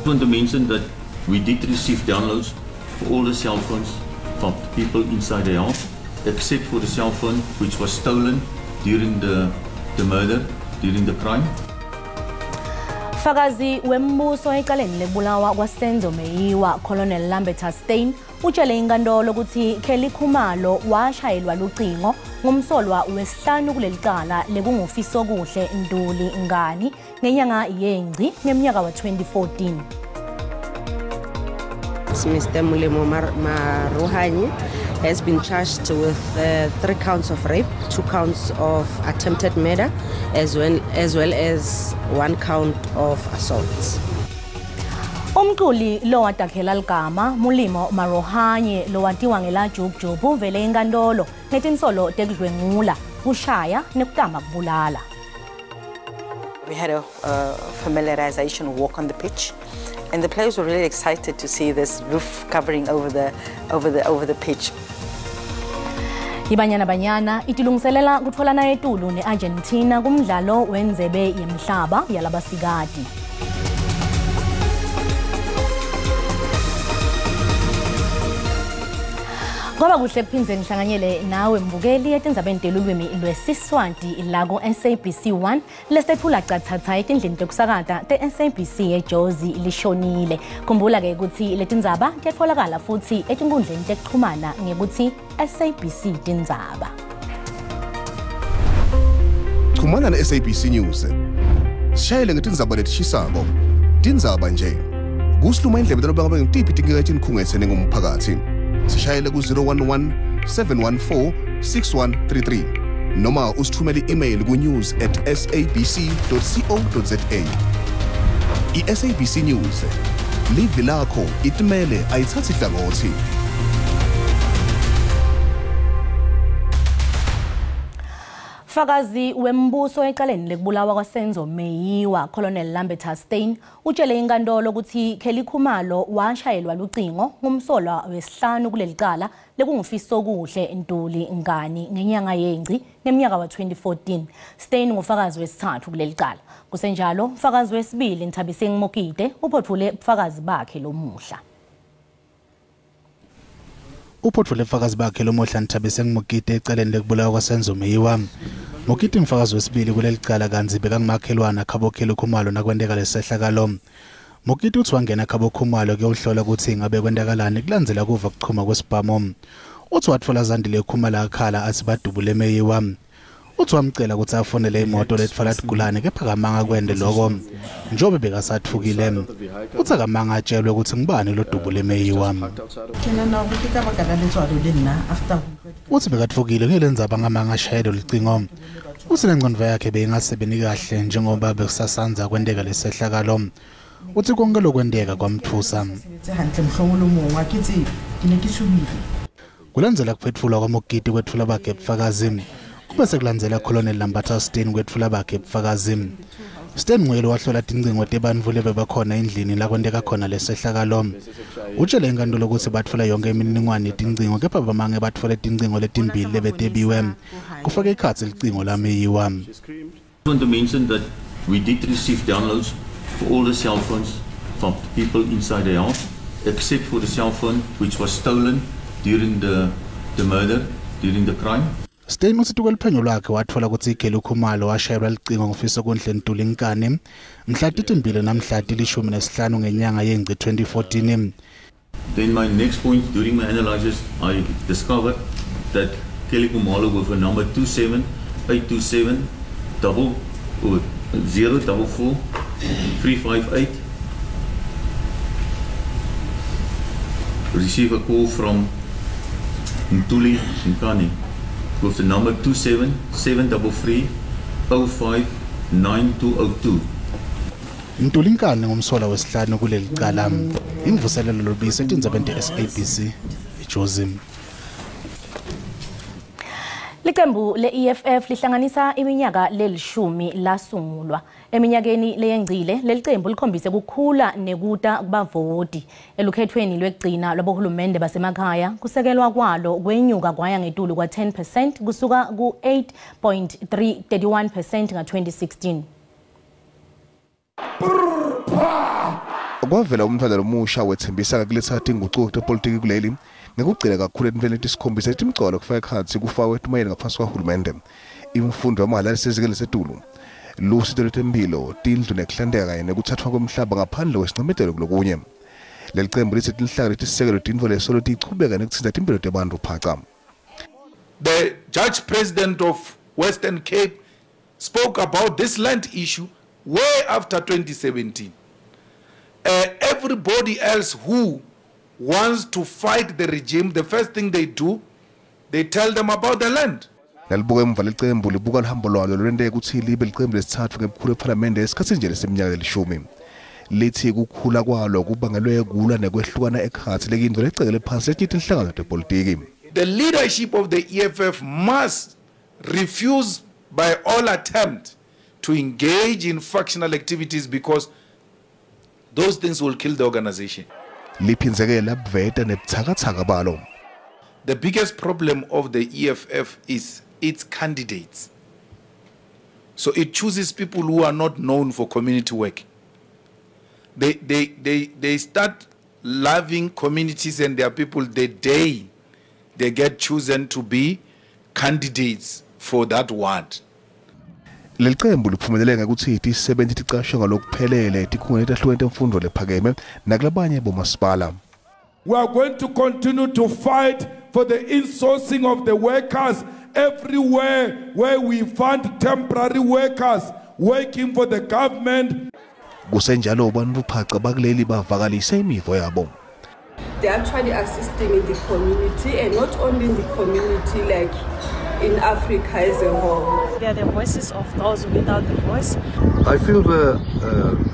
I want to mention that we did receive downloads for all the cell phones from people inside the house, except for the cell phone which was stolen during the, the murder, during the crime. Fakazi wembuso ecaleni lekubulawa kwaSenzo Meyiwa, Colonel Lambertus Steyn, utshele inkantolo ukuthi Kelly Khumalo washayelwa lucingo ngumsolwa wesihlanu kuleli cala lekunguFisokuhle Ntuli Ngani ngenyanga yeNgci ngeminyaka wa-2014. Mr. Molemo Maarohanye has been charged with 3 counts of rape, 2 counts of attempted murder, as well as 1 count of assault. Umculi lowadakhela ligama Molemo Maarohanye lowatiwa ngelaJubjub uvele enkantolo ngetinsolo tekudlwengula, kushaya nekutama kubulala. We had a familiarization walk on the pitch, and the players were really excited to see this roof covering over the pitch. Ibanyana Banyana itilungiselela kutfolana etulu neArgentina kumdlalo wendzebe yemhlaba yalabasikati. Kwaba kuhle kuphindze ngihlanganyele nawe mbukeli etindzabeni telulwimi lwesiSwati la ku-SABC 1 lesethula catsatsa etindlini tekusakata te-SABC eJozi lishonile. Khumbula-ke ukuthi letindzaba tiyatfolakala futhi etinkundleni tekuchumana ngekuthi SABC Tindzaba. Chumana ne-SABC News. Sishayele ngetindzaba letishisako. Tindzaba nje. Kusiluma indlebe noma ngabe ngitiphi tinkinga etinikhungetse nengumphakathi. Sishayele ku-011 714 6133 noma usithumele i-email ku-news@sabc.co.za. I-SABC News, livi lakho itimele ayithathi hlangothi. Fakazi wembuso ecaleni lekubulawa kwaSenzo Meyiwa, Colonel Lambertus Steyn, utshele inkantolo ukuthi Kelly Khumalo washayelwa lucingo ngumsolwa wesihlanu kuleli cala lekunguFisokuhle Ntuli Ngani ngenyanga yeNgci ngeminyaka wa-2014. Steyn ngufakazi wesithathu kuleli cala. Kusenjalo, ufakazi wesibili Nthabiseng Mokite uphothule ubufakazi bakhe lomuhla. Uphothule ubufakazi bakhe lomuhla Nthabiseng Mokite ecaleni lekubulawa kwaSenzo Meyiwa. Mokiti ngufakazi wesibili kuleli cala kantsi bekangumakhelwane khabo Kelly Khumalo nakwenteka lesehlakalo. Mokiti uthi wangena khabo Khumalo kuyowuhlola ukuthi ngabe kwentekalani kulandzela kuva kuchuma kwesibhamu. Uthi watfola Zandile Khumalo akhala athi badubule Meyiwa. Uthi wamcela ukuthi afonele imoto letfwala tigulane kepha kamanga kwende loko njengoba bekasathukile. Uthi akamanga atshelwe ukuthi ngubani lodubule Meyiwa. Uthi bekatfukile ngile ndzaba ngamanga ashayele lucingo. Uthi lengcondvo yakhe beyingasebeni kahle njengoba bekusasanza kwenteka lesehlakalo. Uthi konke lokwenteka kwamthusa. Kulandzela kuphethulwa kwaMokiti kwetfula bakhe bufakazi. Kube sekulandzela Colonel Lambertus Steyn kwetfula bakhe bufakazi. Steyn nguye wahlola tincingo tebantfu lebebakhona endlini la kwenteka khona lesehlakalo. Utshele inkantolo ukuthi batfola yonke imininingwane yetincingo kepha bamange batfole tincingo letimbili lebetebiwe. Kufake ikhatsi licingo laMeyiwa. I want to mention that we did receive downloads for all the cell phones from people inside the house, except for the cell phone which was stolen during the murder, during the crime. Steyn uthi kweliphenyo lwakhe watfola ukuthi Kelly Khumalo washayelwa licingo nguFisokuhle Ntuli Ngani mhla 12 namhla 15 ngenyanga yeNgci 2014. Then my next point during my analysis, I discovered that Kelly Khumalo with a number 27827 044 358 received a call from Ntuli Nkani with the number 27733 059202. Ntuli Nkani ngumsolwa wesihlanu kuleli cala. Imvuselelo Lubisi etindzabeni te-SABC eJozi. Licembu le-EFF lihlanganisa iminyaka lelishumi lasungulwa. Eminyakeni leyengcile lelicembu likhombise kukhula nekuta kubavoti. Elukhethweni lwekugcina lwabohulumende basemakhaya kusekelwa kwalo kwenyuka kwaya ngetulu kwa 10% kusuka ku 8.331% nga-2016. Kwavela umntwana lomusha wethembisa kuletha tinguquko tepolitiki kuleli ngekugcila kakhulu entweni letisikhombisa letimcoka kufaka ekhatsi kufakwa etimayini ngaphansi kwahulumende, imfundo yamahhala lesezingeni lesetulu, lusito lwetemphilo, tindlu nekuhlanteka kanye nekuthathwa kwemhlaba ngaphandle kwesincemetelo kulokunye. Leli cembu litsi tinhlaka letisisekelo tintfo lesolo tichubeka nekutsinta timphilo tebantfu phaca. The judge president of Western Cape spoke about this land issue way after 2017. Everybody else who wants to fight the regime, the first thing they do, they tell them about the land. Nalibuka emva licembu libuka luhambo lwalo lwenteke kutsi libe licembu lesitsatfu ngebukhulu ephalamende esikhatsini nje leseminyaka lelishumi. Lithi kukhula kwalo kubangelwe kulwa nekwehlukana ekhatsi lekintfo lecekele phansi letinye tinhlangano tepolitiki. The leadership of the EFF must refuse by all attempt to engage in factional activities because those things will kill the organization. Liphindzeke labveta nebutsakatsaka balo. The biggest problem of the EFF is its candidates. So it chooses people who are not known for community work. They start loving communities and their people the day they get chosen to be candidates for that ward. Leli cembu liphumelele ngekutsi tisebenti ticashwe ngalokuphelele tikhungweni letahlukene temfundvo lephakeme nakulabanye bomasipala. We are going to continue to fight for the insourcing of the workers everywhere where we find temporary workers working for the government. Kusenjalo bantfu phaca bakuleli bavakalise imivo yabo. They are actually assisting in the community, and not only in the community, like in Africa as a whole. They are the voices of those without the voice. I feel the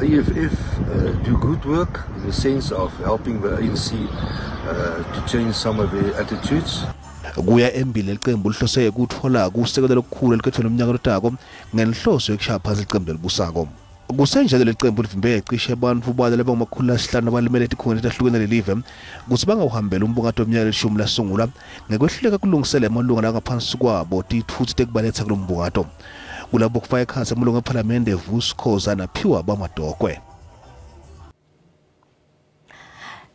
EFF do good work in the sense of helping the ANC to change some of their attitudes. Kuya embili licembu lihlose kutfola kusekelo lokukhulu elikhethweni lomnyaka lotako ngenhloso yokushaya phansi licembu lelibusako. Kusenjalo lecembu livimbe cishe bantfu balo labangama-500 abalimele etikhungweni letahlukene lelive kutsi bangawuhambeli umbungato weminyaka lelishumi lasungulwa ngekwehluleka kulungisela emalunga langaphansi kwabo titfutsi tekubaletsa kulo mbungato. Kulabo kufaka ekhatsi emalunga ephalamende Vusi Khoza naphiwa Bamadokwe.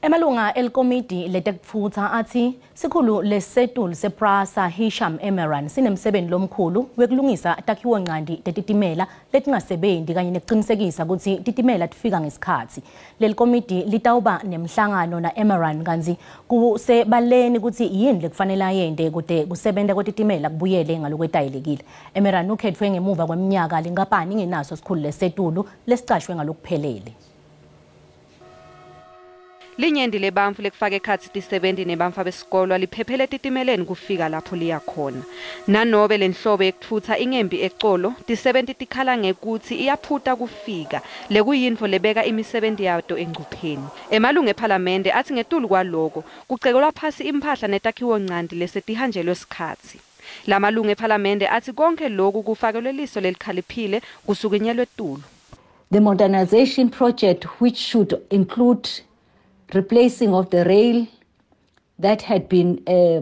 Emalunga elikomidi letekutfutsa atsi sikhulu lesetulu sePrasa Hisham Emeran sinemsebenti lomkhulu wekulungisa takhiwonchanti tetitimela letingasebenti kanye nekucinisekisa kutsi titimela tifika ngesikhatsi. Leli komidi litawuba nemhlangano na Emeran kantsi kusebaleni kutsi yini lekufanele ayente kute kusebenta kwetitimela kubuyele ngalokwetayelekile. Emeran ukhetfwe ngemuva kweminyaka lenkampani ingenaso sikhulu lesetulu lesicashwe ngalokuphelele. Linyenti lebantfu lekufaka ekhatsi tisebenti nebantfu besikolwa liphephele titimeleni kufika lapho liya khona. Nanobe lenhlobo yekutfutsa ingembi ecolo, tisebenti tikhala ngekutsi iyaphuta kufika, lekuyintfo lebeka imisebenti yato engcupheni. Emalungu ephalamende atsi ngetulu kwaloko, kucekelwa phasi imphahla netakhiwonchanti lesetihanjelwe sikhatsi. Lamalungu ephalamende atsi konkhe loku kufakelwe liso lelikhaliphile kusukunyelwe etulu. The modernization project, which should include replacing of the rail that had been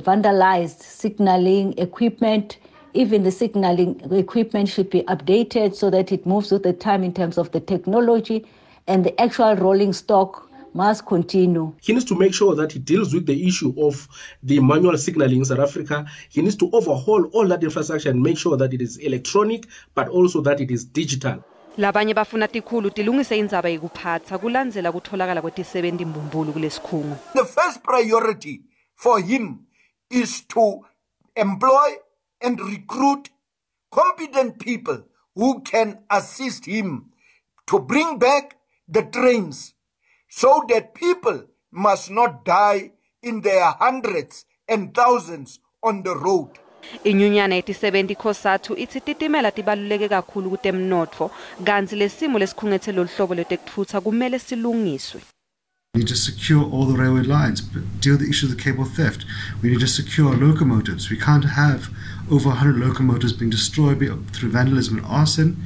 vandalized, signaling equipment, even the signaling equipment should be updated so that it moves with the time in terms of the technology, and the actual rolling stock must continue. He needs to make sure that he deals with the issue of the manual signaling in South Africa. He needs to overhaul all that infrastructure and make sure that it is electronic, but also that it is digital. Labanye bafuna tikhulu tilungise indzaba yekuphatsa kulandzela kutholakala kwetisebenti mbumbulu kulesikhungo. The first priority for him is to employ and recruit competent people who can assist him to bring back the trains so that people must not die in their hundreds and thousands on the road. Inyunyana yetisebenti COSATU itsi titimela tibaluleke kakhulu kutemnotfo kantsi lesimo lesikhungethe loluhlobo letekutfutsa kumele silungiswe. We need to secure all the railway lines, but deal with the issue of the cable theft. We need to secure locomotives. We can't have over 100 locomotives being destroyed through vandalism and arson,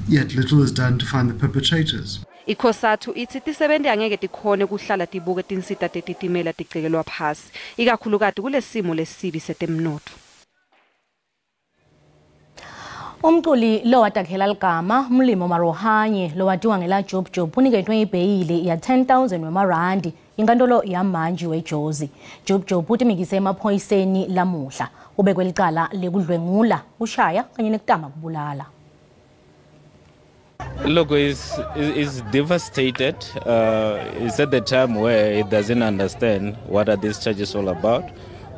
yet little is done to find the perpetrators. ICOSATU itsi tisebenti angeke tikhone kuhlala tibuke tinsita tetitimela ticekelwa phasi, ikakhulukati kulesimo lesibi setemnotfo. Umculi lo watakhela ligama Molemo Maarohanye lowatiwa ngela Jub Jub uniketwe ibheyili ya 10,000 wemarandi inkantolo yamantshi weJozi. Jub Jub utimikise emaphoyiseni lamuhla ubekwe licala lekudlwengula, ushaya kanye nekutama kubulala. Look, is devastated. It's at the time where he doesn't understand what are these charges all about,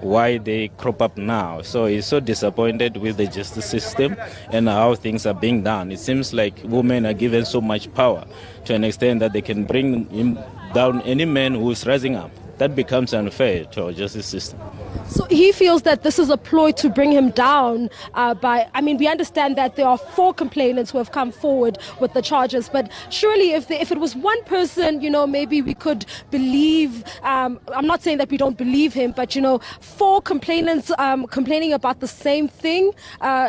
why they crop up now. So he's so disappointed with the justice system and how things are being done. It seems like women are given so much power to an extent that they can bring him down any man who is rising up. That becomes unfair to our justice system. So he feels that this is a ploy to bring him down we understand that there are 4 complainants who have come forward with the charges, but surely if it was one person, you know, maybe we could believe, I'm not saying that we don't believe him, but, you know, 4 complainants complaining about the same thing.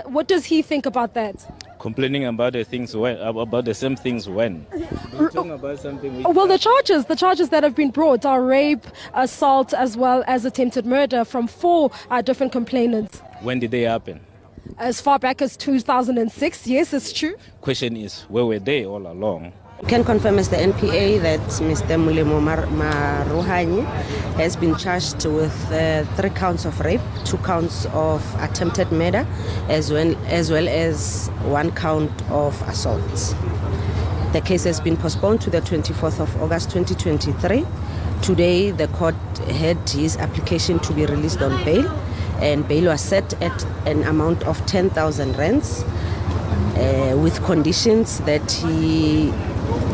What does he think about that? Complaining about the things when, about the same things when? We're talking about something. Well, the charges that have been brought are rape, assault, as well as attempted murder from 4 different complainants. When did they happen? As far back as 2006. Yes, it's true. Question is, where were they all along? We can confirm as the NPA that Mr. Molemo Maarohanye has been charged with 3 counts of rape, 2 counts of attempted murder, as well as 1 count of assault. The case has been postponed to the 24th of August 2023. Today, the court had his application to be released on bail, and bail was set at an amount of 10,000 rands, with conditions that he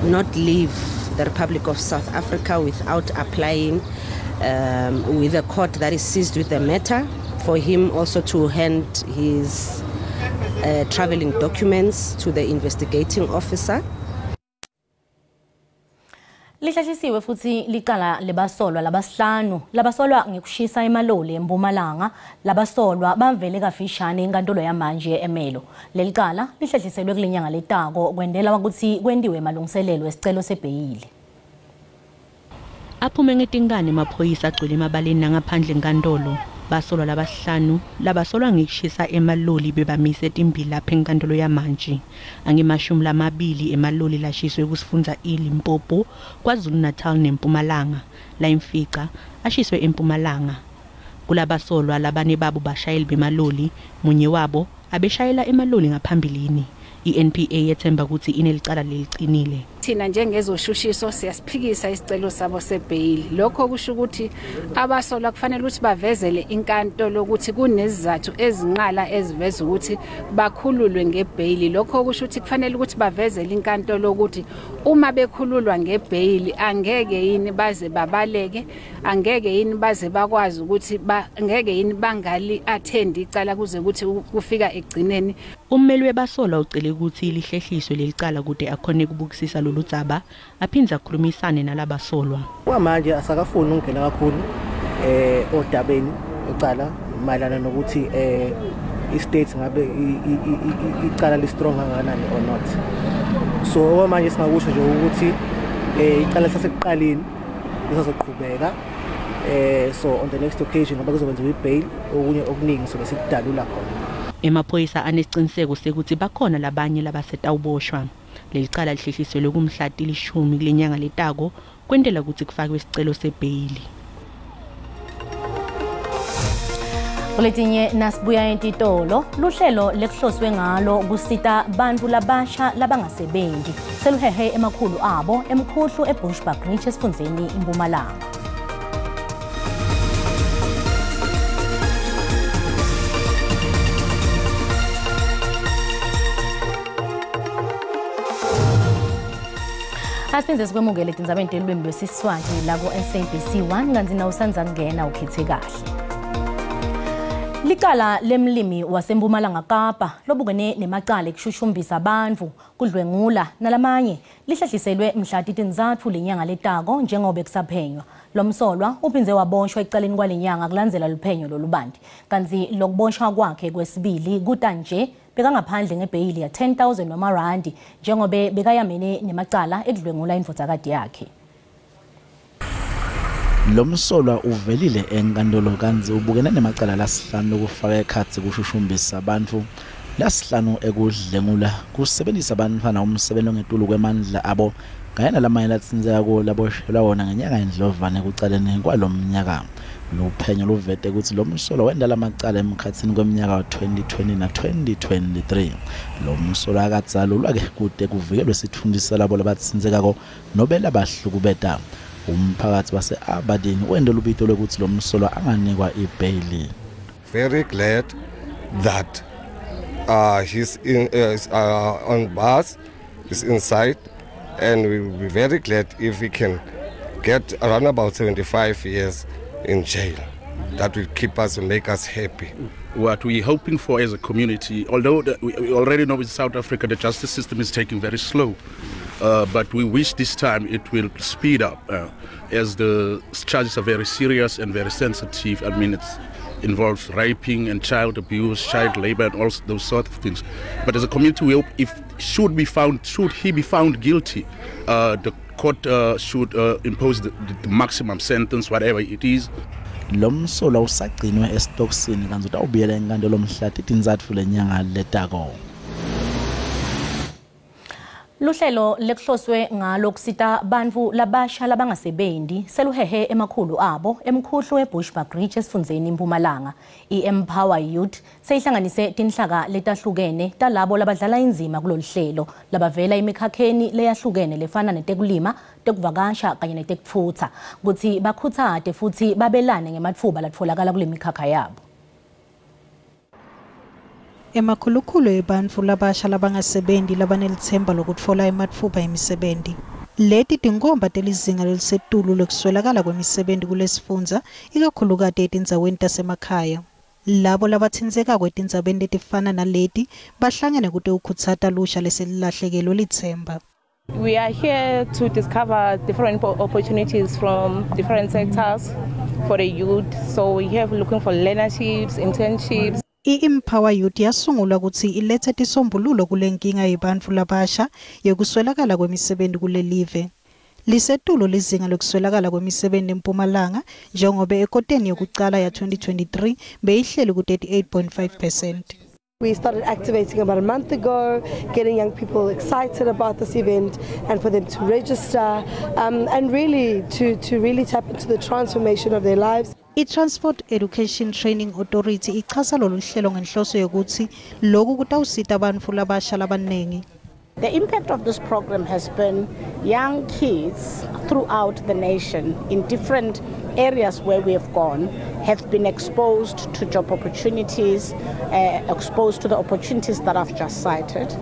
not leave the Republic of South Africa without applying with a court that is seized with the matter, for him also to hand his traveling documents to the investigating officer. Lihlashisiwe futhi licala lebasolwa labasihlanu labasolwa ngekushisa emaloli eMpumalanga. Labasolwa bavele kafishane inkantolo yamanje eMelo. Lelicala lihlehliselwe kulenyanga letako kwendela ukuthi kwendiwe malungiselelo esicelo sebheyili. Aphume ngetinkani emaphoyisa agcwele emabaleni nangaphandle enkantolo. Basolwa labasihlanu labasolwa ngekushisa emaloli bebamise etimbili lapha enkantolo yamanje. Ange-20 emaloli lashiswe kusifundza iLimpopo, KwaZulu-Natal neMpumalanga. La imfica ashiswe eMpumalanga. Kulabasolwa labane babo bashayeli bemaloli, munye wabo abeshayela emaloli ngaphambilini. I-NPA yethemba ukuthi inelicala leliqinile. Thina njengezoshushiso siyasiphikisa isicelo sabo sebheyili. Lokho kusho ukuthi abasolwa kufanele ukuthi bavezele inkantolo ukuthi kunezizathu ezinqala eziveza ukuthi bakhululwe ngebheyili. Lokho kusho ukuthi kufanele ukuthi bavezele inkantolo ukuthi uma bekhululwa ngebheyili angeke yini baze babaleke, angeke yini baze bakwazi ukuthi ngeke yini bangali attend icala kuze ukuthi kufika ekugcineni. Ummeli webasolwa ucele ukuthi lihlehliswe lelicala kude akhone ukubukisisa lolu dzaba aphindze akhulumisane nalabasolwa. Kwamanje asakafuni ukungena kakhulu odabeni ecala mayelana nokuthi i-state ngabe icala li-strong kangakanani or not. So okwamanje singakusho nje ukuthi icala sasekuqaleni lisazoqhubeka. So on the next occasion ngoba kuzokwenziwa i-bail okunye okuningi sobe sikudalula khona. Emaphoyisa anesiqiniseko sekuthi bakhona labanye labasetawuboshwa. Lelicala lihlehliselwe kumhla 10 kulenyanga letako kwentela ukuthi kufakwe isicelo sebheyili. Kuletinye nasibuya entitolo luhlelo lekuhloswe ngalo kusita bantu labasha labangasebenzi seluhehe emakhulu abo emkhuhlu eBushbuckridge esifundzeni iMpumalanga. Asiphindze sikwemukele tindzabeni telulwimi lwesiSwati la ku-SABC 1 kantsi nawusandza kungena ukhethe kahle. Licala lemlimi waseMpumalanga Kapa lobukene nemacala ekushushumbisa abantu, kudlwengula nalamanye lihlehliselwe mhla 3 lenyanga letako njengoba kusaphenywa. Lomsolwa uphindze waboshwa ecaleni kwalenyanga kulandzela luphenyo lolubanti. Kantsi lokuboshwa kwakhe kwesibili kuta nje bekangaphandle ngebheyili ya 10,000 wamarandi njengoba bekayamene nemacala ekudlwengula indvodzakati yakhe. Lomsolwa uvelile enkantolo kantsi ubukene nemacala lasihlanu lokufaka ekhatsi kushushumbisa abantu, Lasihlanu ekudlengula kusebenzisa abantwana umsebenzi ongetulu kwemandla abo kanye nalamanye latsintseka laboshelwa wona ngenyanga yeNdlovana ekucaleni kwalomnyaka. Luphenyo luvete kutsi lo msolo wenda lamacala emkhatsini kweminyaka wa-2020 na-2023. Lo msolo akadzalulwa-ke kute kuvikelwe sitfundi salabo labatsintsekako nobe labahlukubeta. Umphakathi wase-Aberdeen wente lubito lwekutsi lo msolo anganikwa ibheyili. Very glad that he's on bus, he's inside, and we will be very glad if he can get around about 75 years in jail. That will keep us and make us happy. What we're hoping for as a community, although we already know in South Africa the justice system is taking very slow, but we wish this time it will speed up, as the charges are very serious and very sensitive. I mean, it involves raping and child abuse, child labor, and all those sort of things. But as a community, we hope if should he be found guilty, the court should impose the maximum sentence, whatever it is. Lo msolwa usagcinwe esitokisini kantsi utawubuyela enkantolo mhla 13 lenyanga letako. Luhlelo lekuhloswe ngalo kusita bantfu labasha labangasebenzi seluhehe emakhulu abo emkhuhlu weBushbuckridge esifundzeni Mpumalanga. I-Empower Youth seyihlanganise tinhlaka letahlukene talabo labadlala inzima kulolu hlelo labavela emikhakheni leyahlukene lefana netekulima, tekuvakasha kanye netekutfutsa kutsi bakhutsate futsi babelane ngematfuba latfolakala kule mikhakha yabo. Emakhulukhulu ebantfu labasha labangasebenzi labanelitsemba lokutfola ematfuba emisebenti. Leti tinkomba telizinga lelisetulu lekuswelakala kwemisebenti kulesifundza, ikakhulukati etindzaweni tasemakhaya. Labo labatsintsekako etindzabeni letifana naleti bahlangene kute ukhutsata lusha leselilahlekelwe litsemba. We are here to discover different opportunities from different sectors for the youth. So we are looking for learnerships, internships. I-Empower Youth yasungulwa kutsi ilethe tisombululo kulenkinga yebantfu labasha yekuswelakala kwemisebenti kulelive. Lisetulu lizinga lekuswelakala kwemisebenti eMpumalanga njengobe ekoteni yekucala ya-2023 beyihleli ku-38.5%. We started activating about a month ago, getting young people excited about this event and for them to register and really to really tap into the transformation of their lives. I-Transport Education Training Authority ichaza lolu hlelo ngenhloso yokuthi lokhu kutawusita bantfu labasha labanengi. The impact of this program has been young kids throughout the nation in different areas where we have gone have been exposed to job opportunities, exposed to the opportunities that I've just cited.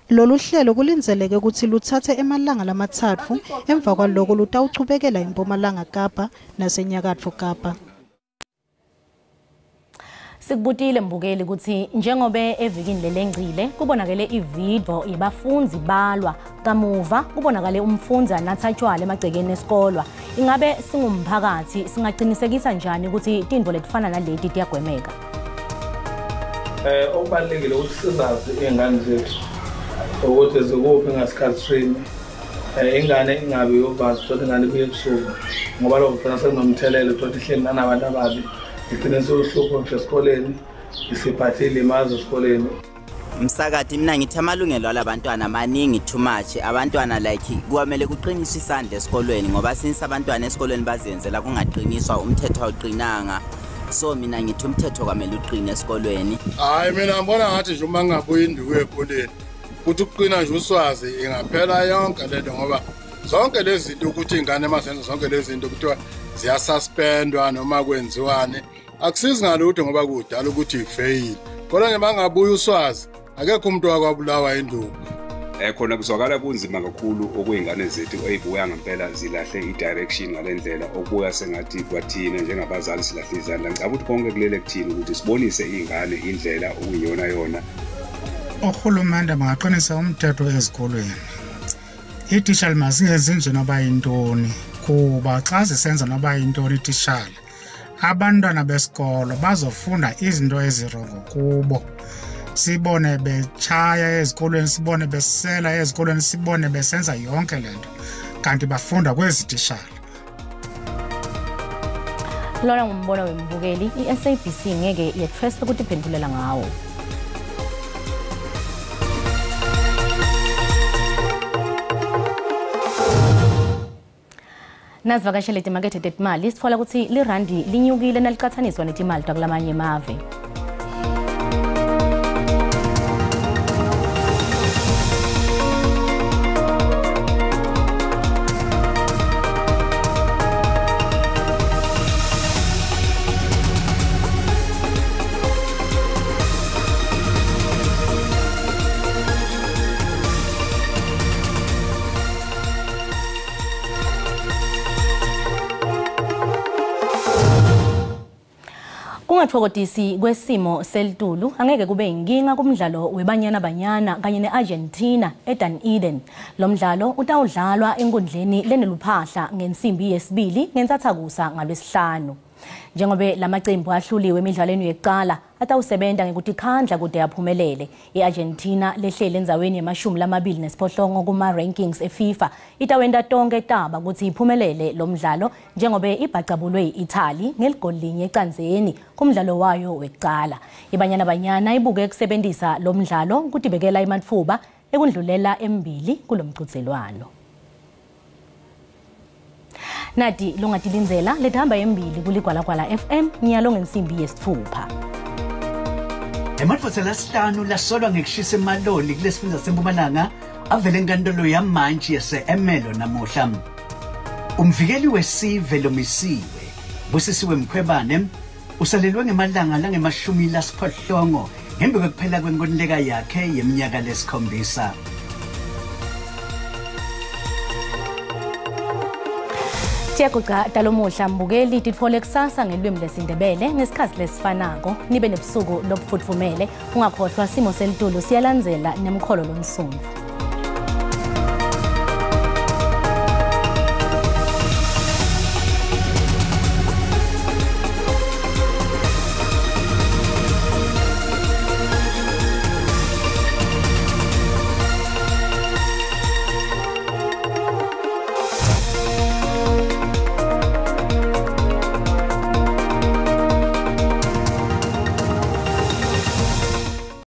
Lolu hlelo kulindzeleke kutsi lutsatse emalanga lamatsatfu emva kwaloko lutawuchubekela eMpumalanga Kapa naseNyakatfo Kapa. Sikubutile mbukeli kutsi njengobe evikini lelengcile kubonakele ividiyo yebafundzi balwa kamuva kubonakale umfundzi anatsa tjwala emagcekeni esikolwa. Ingabe singumphakathi singaqinisekisa njani ukuthi tintfo letifana naleti tiyagwemeka? Okubalulekile ukuthi sizazi iy'ngane zethu ukuthi zikuphi ngasikhathi sini. Ingane ingabi yovazi uthola ingane ibuye ebusuku ngoba lokho kugcina sekunomthelela uthola ihleli nanabantu ababi igcine sewuhlupho nje esikoleni isiphathe ilimazo esikoleni. Msakati mina ngithi amalungelo alabantwana maningi too much. Abantwana like kwamele kuqiniswe isandla esikolweni ngoba since abantwana esikolweni bazenzela kungaqiniswa umthetho awuqinanga. So mina ngithi umthetho kwamele uqine esikolweni. Hayi mina ngibona ngathi nje uma ngabuya induku ebholeni kuthi ukuqina nje uswazi ingaphela yonke lento ngoba zonke lezi zinto ukuthi ingane mazenza zonke lezi zinto kuthiwa ziyasuspendwa noma kwenziwane akusizi ngalutho ngoba kudala ukuthi ifeyile. Kodwa nje mangabuya uswazi akekho umuntu wakwabulawa induku. Khona kuzwakala kunzima kakhulu okuyingane zethu ezibuya ngempela zilahle i-direction ngalendlela okubuya sengathi kwathina njengabazali silahle izandla. Ngicabanga ukuthi konke kulele kuthina ukuthi sibonise iy'ngane indlela okuyiyona yona. Urhulumente bangaqinisa umthetho ezikolweni. Iititshala mazingenzi nje noba yintoni kuba xa zisenza noba yintoni iititshala abantwana besikolo bazofunda izinto ezirongo kubo. Sibone betshaya ezikolweni, sibone besela ezikolweni, sibone besenza yonke le nto kanti bafunda kwezi tishala. Lona ngumbono wembukeli, i-SABC ngeke yetfweswe kutiphendulela ngawo. Nasivakashele timakethe tetimali sitfola kutsi lirandi linyukile nalicatsaniswa netimali takulamanye emave. Kungatfokotisi kwesimo selitulu angeke kube inkinga kumdlalo weBanyana Banyana kanye ne-Argentina eDunedin. Lo mdlalo utawudlalwa enkundleni leneluphahla ngensimbi yesibili ngentsatsakusa ngalwesihlanu. Njengobe lamacembu ahluliwe emidlalweni yekucala atawusebenta ngekutikhandla kude aphumelele. I-Argentina lehlele endzaweni yama-28 kuma-rankings e-FIFA itawenta tonke taba kutsi iphumelele lo mdlalo njengobe ibhacabulwe i-Italy ngeligoli linye ecandzeni kumdlalo wayo wekucala. IBanyana Banyana ibuke kusebentisa lo mdlalo kutibekela ematfuba ekundlulela embili kulomcudzelwano. Nati longatilindzela letihamba embili kuLigwalagwala FM nyalo ngensimbi yesitfupha. Emadvodza lasihlanu lasolwa ngekushisa emaloli kulesifundza seMpumalanga avele enkantolo yamantshi yase-Ermelo namuhla. Umvikeli wesive lomisiwe Busisiwe Mkhwebane usalelwe ngemalanga langema-80 ngembi kwekuphela kwenkontileka yakhe yeminyaka lesikhombisa. Tiyaguca talomuhla mbukeli titfole kusasa ngelwimi lesiNdebele ngesikhatsi lesifanako nibe nebusuku lobufutfumele. Ungakhohlwa simo selitulu siyalandzela nemkholo lomsundvu.